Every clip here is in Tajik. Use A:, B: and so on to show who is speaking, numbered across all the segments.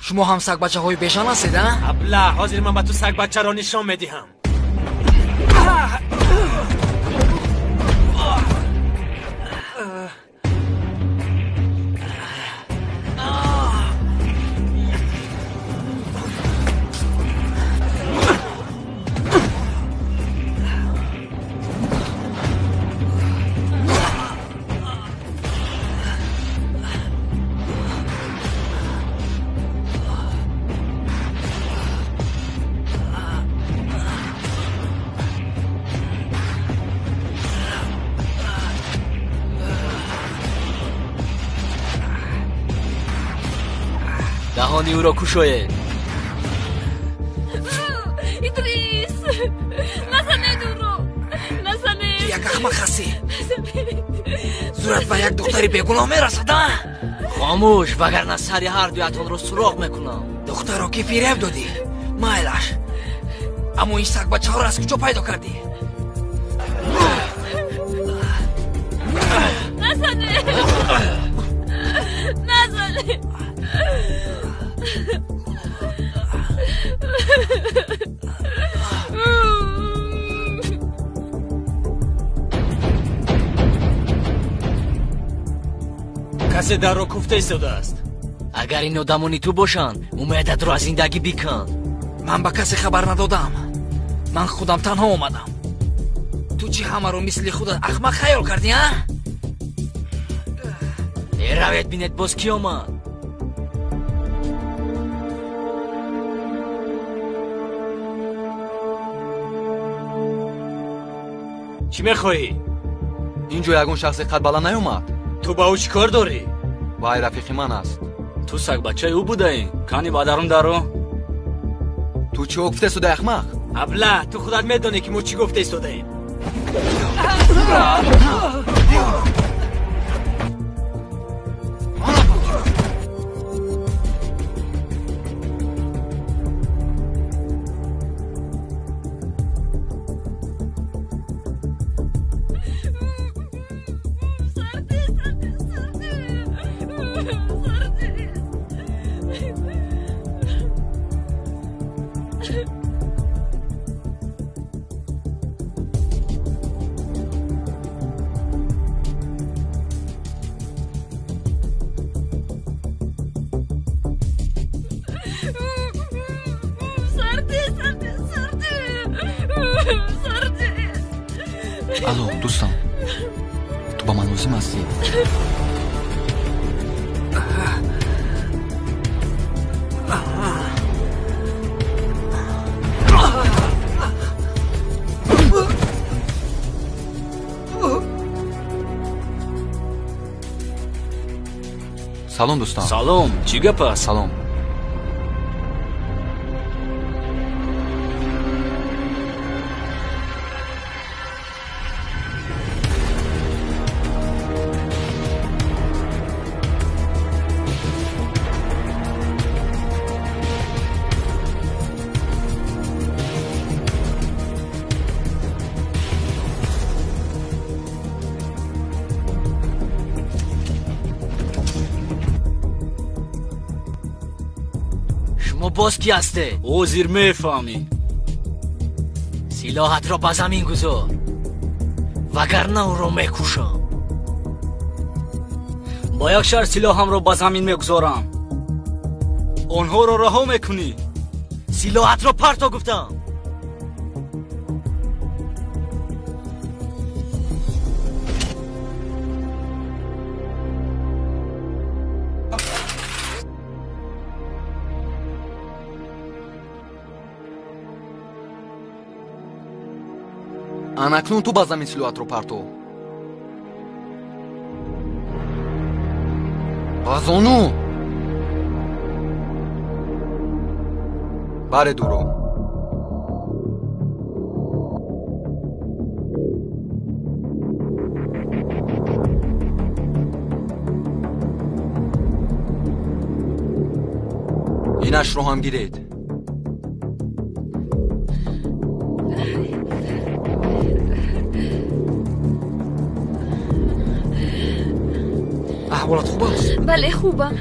A: Шумо ҳам сагбачаҳои бешан ҳастед, а?
B: Абла, ҳозир ман ба ту сагбачаро нишон медиҳам.
C: даҳони ӯро кушоед.
D: Идрис, назанед ӯро, назанед.
A: Ту як аҳмақ ҳастӣ. Зурат ба як духтари бегуноҳ мерасад, а?
C: Хомӯш, вагарна сари ҳар дуятонро суроғ мекунам.
A: Духтаро ки фиреб додӣ? Майлаш. Аммо ин сагбачаҳоро аз куҷо пайдо кардӣ?
D: Назанед, назанед.
B: Касе дарро куфта истодааст.
C: Агар ин одамони ту бошанд, умедатро аз зиндагӣ бикан.
A: Ман ба касе хабар надодам. Ман худам танҳо омадам. Ту чӣ ҳамаро мисли худат ахмақ хаёл кардӣ, а?
C: Равед бинед боз кӣ омад.
B: Чӣ мехоҳӣ?
E: Ин ҷо ягон шахси қадбаланд наёмад.
B: Ту ба ӯ чӣ кор дорӣ?
E: Вай рафиқи ман аст.
F: Ту сагбачаи ӯ будаӣ? Кани ба дарун даро?
E: Ту чӣ гуфта истодаи, ахмақ?
B: Абла, ту худат медонӣ, ки мо чӣ гуфта истодаем.
E: Алло, дӯстам, ту ба ман лозим ҳастӣ. Салом, дӯстам.
F: Салом, чӣ гап аст?
E: Салом.
C: Боз кӣ ҳасте?
F: Ҳозир мефаҳмӣ.
C: Силоҳатро ба замин гузор, вагарна ӯро мекушам.
F: Ба як шарт силоҳамро ба замин мегузорам. Онҳоро раҳо мекунӣ.
C: Силоҳатро парто гуфтам.
E: Анакнун ту ба замин силоҳатро парто. Ба зону! Баре дуро. Инашро ҳам гиред.
A: Аҳволат хуб аст?
D: Бале, хубам.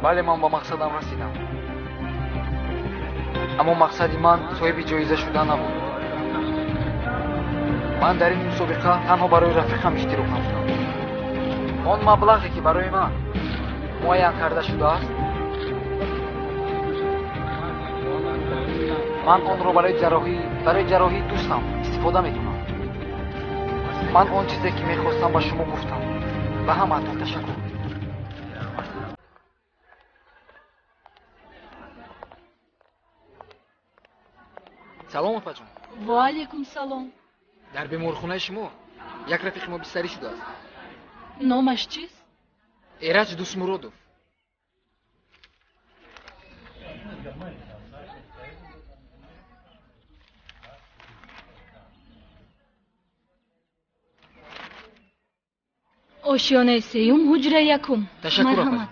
A: Бале, ман ба мақсадам расидам. Аммо мақсади ман соҳиби ҷоиза шудан набуд. Ман дар ин мусобиқа танҳо барои рафиқам иштирок намудам. Он маблағе, ки барои ман муайян карда шудааст, ман онро барои ҷарроҳии дӯстам истифода мекунам. Ман он чизе, ки мехостам, ба шумо гуфтам. Ба ҳамаатон ташаккур. Салом, опаҷон.
D: Ва алайкум салом.
A: Дар беморхонаи шумо як рафиқи мо бистарӣ шудааст.
D: Номаш чист?
A: Эраҷ Дӯстмуродов.
D: Ошёнаи сеюм, ҳуҷраи якум.
A: Ташаккур, опаҷон.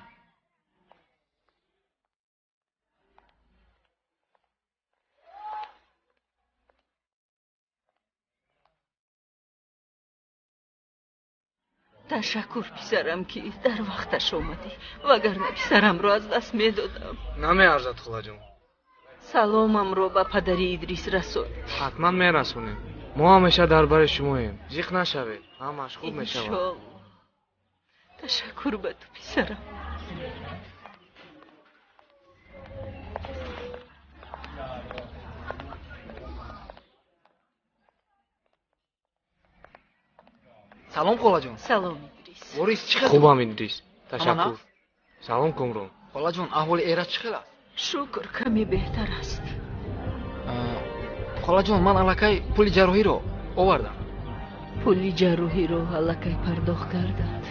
G: Ташаккур, писарам, ки дар вақташ омадӣ, вагарна писарамро аз даст медодам.
H: Намеарзад, холаҷон.
G: Саломамро ба падари Идрис расон.
H: Ҳатман мерасонем. Мо ҳамеша дар бари шумоем. Зиқ нашавед, ҳамааш хуб мешавад.
G: Иншоаллоҳ. Ташаккур ба ту, писарам.
A: Салом, холаҷон.
G: Салом, Идрис.
A: Борис, чӣ хел?
H: Хубам, Идрис. Ташаккур. Салом, Комрон.
A: Холаҷон, аҳволи Эраҷ чӣ хел аст?
G: Шукр, каме беҳтар аст.
A: Холаҷон, ман аллакай пули ҷарроҳиро овардам.
G: Пули ҷарроҳиро аллакай пардохт карданд.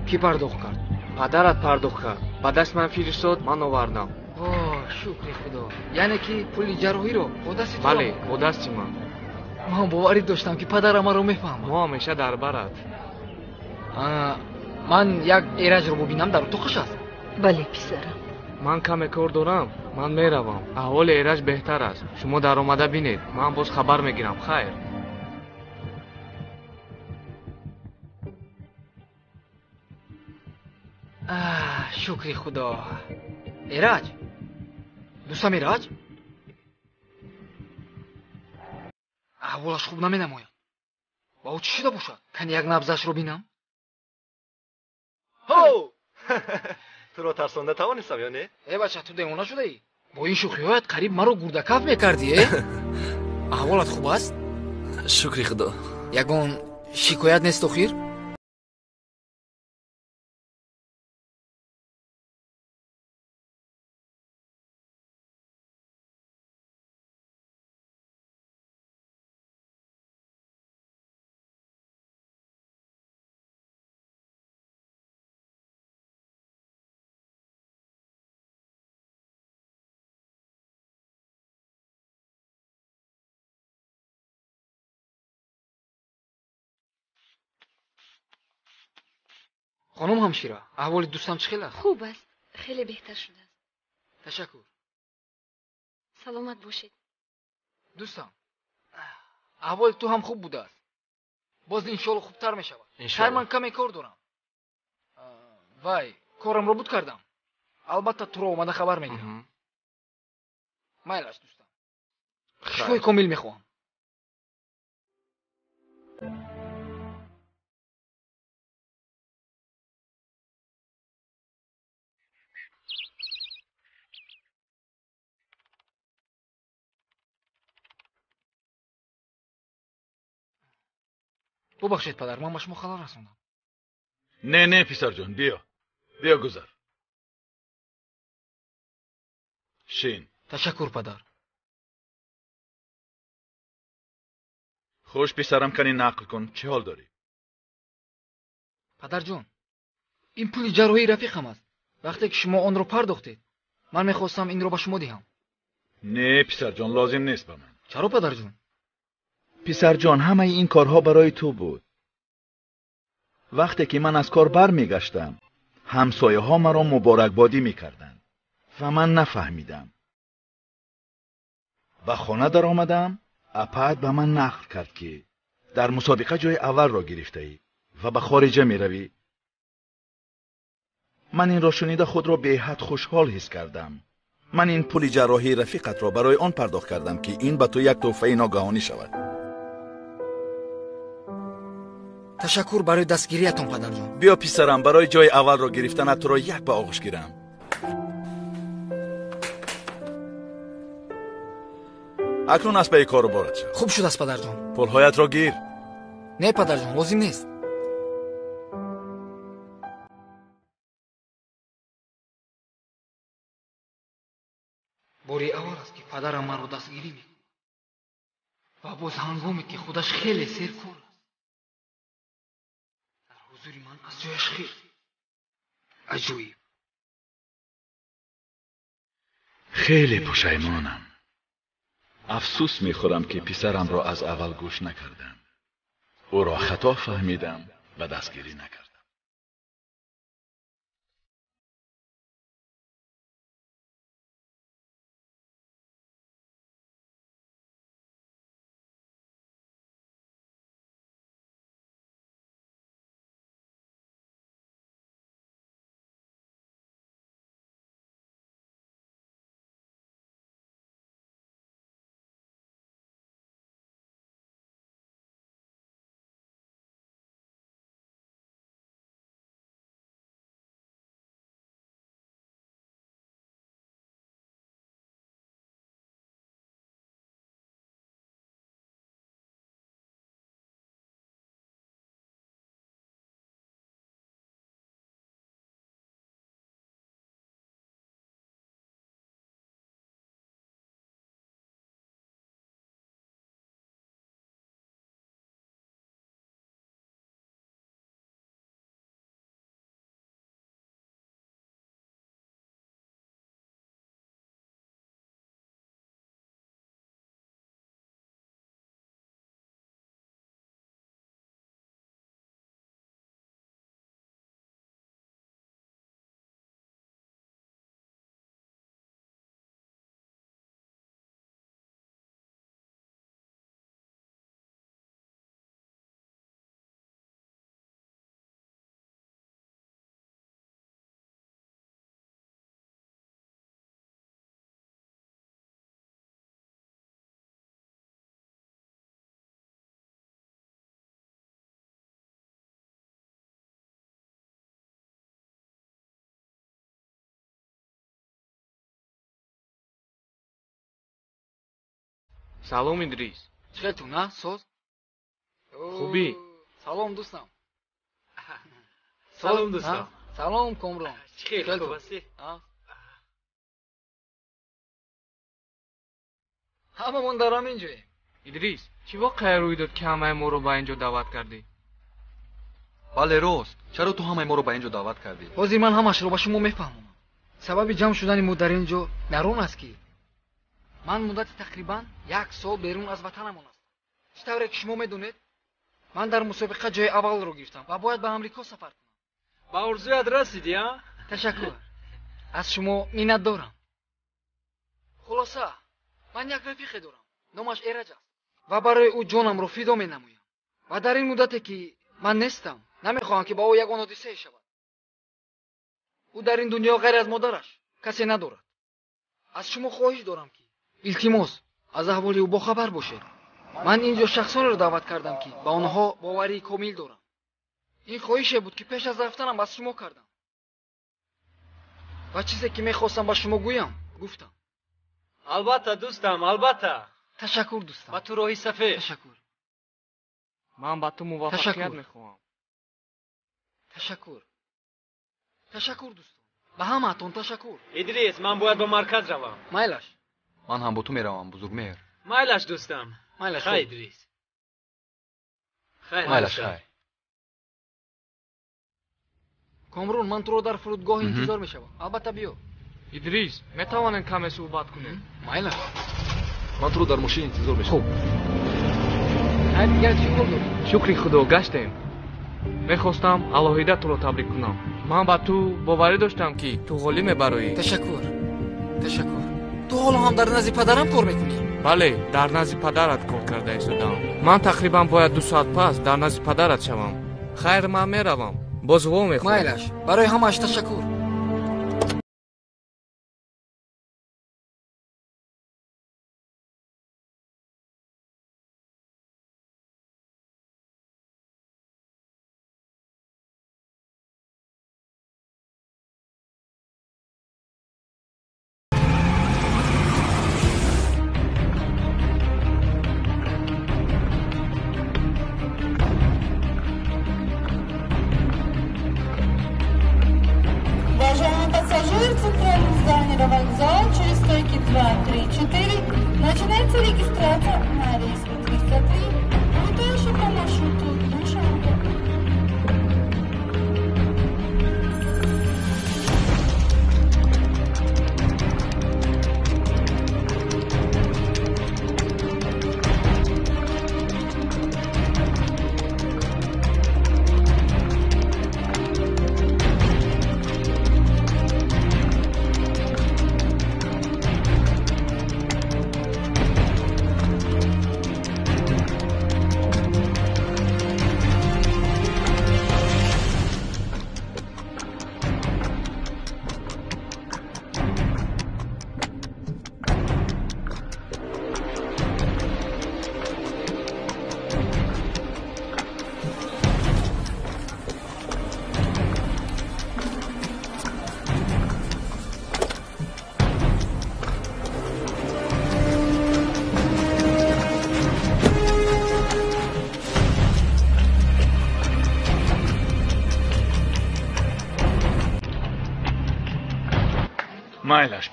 A: Кӣ пардохт кард?
H: Падарат пардохт кард. Ба даст ман фиристод, ман овардам.
A: О, шукри Худо. Яъне ки пули ҷарроҳиро бо дасти ту?
H: Бале, бо дасти ман.
A: Ман боварӣ доштам, ки падарам маро мефаҳмад.
H: Мо ҳамеша дар барат.
A: Ман як Эраҷро бубинам, дар утоқаш аст?
G: Бале, писарам.
H: Ман каме кор дорам, ман меравам. Аҳволи Эраҷ беҳтар аст. Шумо даромада бинед, ман боз хабар мегирам. Хайр.
A: Шукри Худо. Эраҷ, дӯстам Эраҷ, аҳволаш хуб наменамояд. Ба ӯ чӣ шуда бошад? Кани як набзашро бинам?
I: Ҳо! Туро тарсонда тавонистам ё не?
A: Э, бача, ту девона шудаӣ? Бо ин шӯхиҳоят қариб маро гурдакаф мекардӣ, э? Аҳволат хуб аст?
C: Шукри Худо.
A: Ягон шикоят нест охир? Хонум ҳамшира, аҳволи дӯстам чӣ хел аст?
D: Хуб аст, хеле беҳтар шудааст.
A: Ташаккур.
D: Саломат бошед.
A: Дӯстам, аҳволи ту ҳам хуб будааст. Боз иншоалло хубтар мешавад. Хай, ман каме кор дорам. Вай, корамро буд кардам. Албатта туро омада хабар мегирам. Майлаш, дӯстам. Шифои комил мехоҳам. Бубахшед, падар, ман ба шумо халал расондам.
J: Не, не, писарҷон, биё. Биё, гузар. Шин.
A: Ташаккур, падар.
J: Хуш, писарам, кани нақл кун, чӣ ҳол дорӣ?
A: Падарҷон, ин пули ҷарроҳии рафиқам аст. Вақте ки шумо онро пардохтед, ман мехостам инро ба шумо диҳам.
J: Не, писарҷон, лозим нест ба ман.
A: Чаро, падарҷон?
J: Писарҷон, ҳамаи ин корҳо барои ту буд. Вақте ки ман аз кор бармегаштам, ҳамсояҳо маро муборакбодӣ мекарданд ва ман нафаҳмидам. Ба хона даромадам, апаат ба ман нақл кард, ки дар мусобиқа ҷои аввалро гирифтаӣ ва ба хориҷа меравӣ. Ман инро шунида худро беҳад хушҳол ҳис кардам. Ман ин пули ҷарроҳии рафиқатро барои он пардохт кардам, ки ин ба ту як тӯҳфаи ногаҳонӣ шавад.
A: Ташаккур барои дастгириятон, падарҷон.
J: Биё писарам, барои ҷои аввалро гирифтанат туро як ба оғӯш гирам. Акнун аз пайи кору борат шав.
A: Хуб шудааст, падарҷон.
J: Пулҳоятро гир.
A: Не, падарҷон, лозим нест. Бори аввал аст, ки падарам маро дастгирӣ мекунад ва боз ҳангоме ки худаш хеле серкор аст. Дар ҳузури ман аз ҷояш хел. Аҷоиб.
J: Хеле пушаймонам. Афсӯс мехӯрам, ки писарамро аз аввал гӯш накардам. Ӯро хато фаҳмидам ва дастгирӣ накардам.
H: Салом, Идрис.
A: Чӣ хел ту, на? Соз?
H: Хубӣ.
A: Салом, дӯстам.
I: Салом, дӯстам.
A: Салом, Комрон.
I: Чӣ хел, хуб ҳастӣ?
A: Ҳамамон дар ҳамин ҷоем.
H: Идрис, чӣ воқеа рӯй дод, ки ҳамаи моро ба ин ҷо даъват кардӣ?
E: Бале, рост. Чаро ту ҳамаи моро ба ин ҷо даъват кардӣ?
A: Ҳозир ман ҳамашро ба шумо мефаҳмонам. Сабаби ҷамъ шудани мо дар ин ҷо дар он аст, ки ман муддати тақрибан як сол берун аз ватанамон ҳастам. Чӣ тавре ки шумо медонед, ман дар мусобиқа ҷои аввалро гирифтам ва бояд ба Амрико сафар кунам.
B: Ба орзуят расидӣ, а?
A: Ташаккур. Аз шумо миннат дорам. Хулоса, ман як рафиқе дорам, номаш Эраҷ аст ва барои ӯ ҷонамро фидо менамоям. Ва дар ин муддате ки ман нестам, намехоҳам, ки ба ӯ ягон ҳодисае шавад. Ӯ дар ин дунё ғайр аз модараш касе надорад. Аз шумо хоҳиш дорам, ки илтимос аз аҳволи ӯ бохабар бошед. Ман ин ҷо шахсонеро даъват кардам, ки ба онҳо боварии комил дорам. Ин хоҳише буд, ки пеш аз рафтанам аз шумо кардам ва чизе ки мехостам ба шумо гӯям, гуфтам.
B: Албатта, дӯстам, албатта.
A: Ташаккур, дӯстам.
B: Ба ту роҳи сафед.
A: Ташаккур.
H: Ман ба ту муваффақият мехоҳам.
A: Ташаккур. Ташаккур, дӯстон. Ба ҳамаатон ташаккур.
B: Идрис, ман бояд ба марказ равам.
A: Майлаш.
E: Ман ҳам бо ту меравам, бузургмеҳр.
B: Майлаш, дӯстам.
A: Майлаш.
B: Хай, Идрис. Хайр,
E: Майлаш, хай.
A: Комрон, ман туро дар фурудгоҳ интизор мешавам. Албатта, биё.
H: Идрис, метавонем каме суҳбат кунем?
A: Майлаш.
I: Ман туро дар мошин интизор мешавам.
H: Хуб.
A: Хайр, дигар чӣ кор дорӣ?
H: Шукри Худо, гаштем. Мехостам алоҳида туро табрик кунам. Ман ба ту боварӣ доштам, ки ту ғолиб мебароӣ.
A: Ташаккур. Ташаккур. Ту ҳоло ҳам дар назди падарам кор мекунӣ?
H: Бале, дар назди падарат кор карда истодам. Ман тақрибан бояд 2 соат пас дар назди падарат шавам. Хайр, ман меравам. Боз во мехӯрем.
A: Майлаш, барои ҳамааш ташаккур.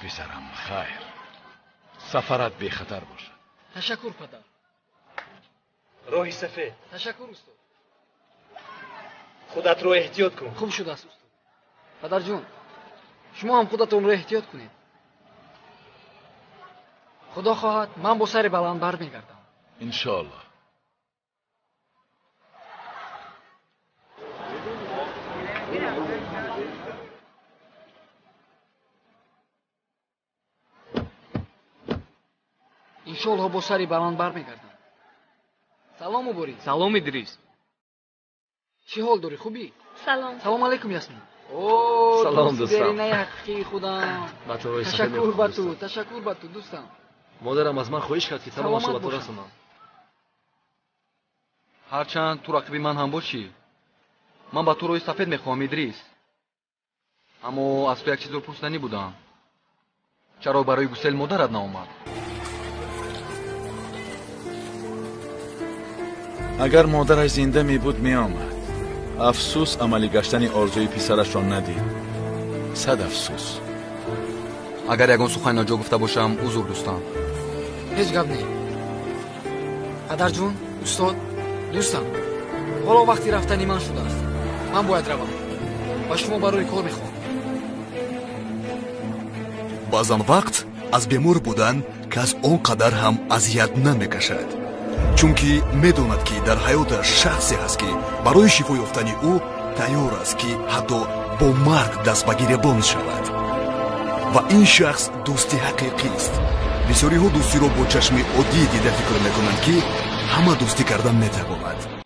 J: писарам, хайр. Сафарат бехатар бошад.
A: Ташаккур, падар.
I: Роҳи сафед.
A: Ташаккур, устод.
I: Худатро эҳтиёт кун.
A: Хуб шудааст, устод. Падарҷон, шумо ҳам худатонро эҳтиёт кунед. Худо хоҳад, ман бо сари баланд бармегардам.
J: Иншоаллоҳ.
A: Иншоаллоҳ бо сари баланд бармегардам. Салом, Мубориз.
H: Салом, Идрис.
A: Чӣ ҳол дорӣ, хубӣ?
D: Салом.
A: Салом алейкум, Ясмин.
I: Салом, дӯстам.
A: Деринаи ҳақиқии худам. Ташаккур ба ту, ташаккур ба ту, дӯстам.
I: Модарам аз ман хоҳиш кард, ки саломашро ба ту расонам.
E: Ҳарчанд ту рақиби ман ҳам бошӣ, ман ба ту роҳи сафед мехоҳам, Идрис. Аммо аз ту як чизро пурсиданӣ будам. Чаро барои гусел модарат наомад?
J: Агар модараш зинда мебуд, меомад. Афсӯс, амалӣ гаштани орзуи писарашро надид. Сад афсӯс.
E: Агар ягон сухани ноҷо гуфта бошам, узр, дӯстам.
A: Ҳеҷ гап не. Падарҷон, устод, дӯстам, ҳоло вақти рафтани ман шудааст. Ман бояд равам. Ба шумо барои кор мехоҳам.
K: Баъзан вақт аз бемор будан кас он қадар ҳам азият намекашад, чунки медонад, ки дар ҳаёташ шахсе ҳаст, ки барои шифо ёфтани ӯ тайёр аст, ки ҳатто бо марг даст ба гиребон шавад. Ва ин шахс дӯсти ҳақиқист. Бисёриҳо дӯстиро бо чашми оддӣ дида фикр мекунанд, ки ҳама дӯстӣ кардан метавонад.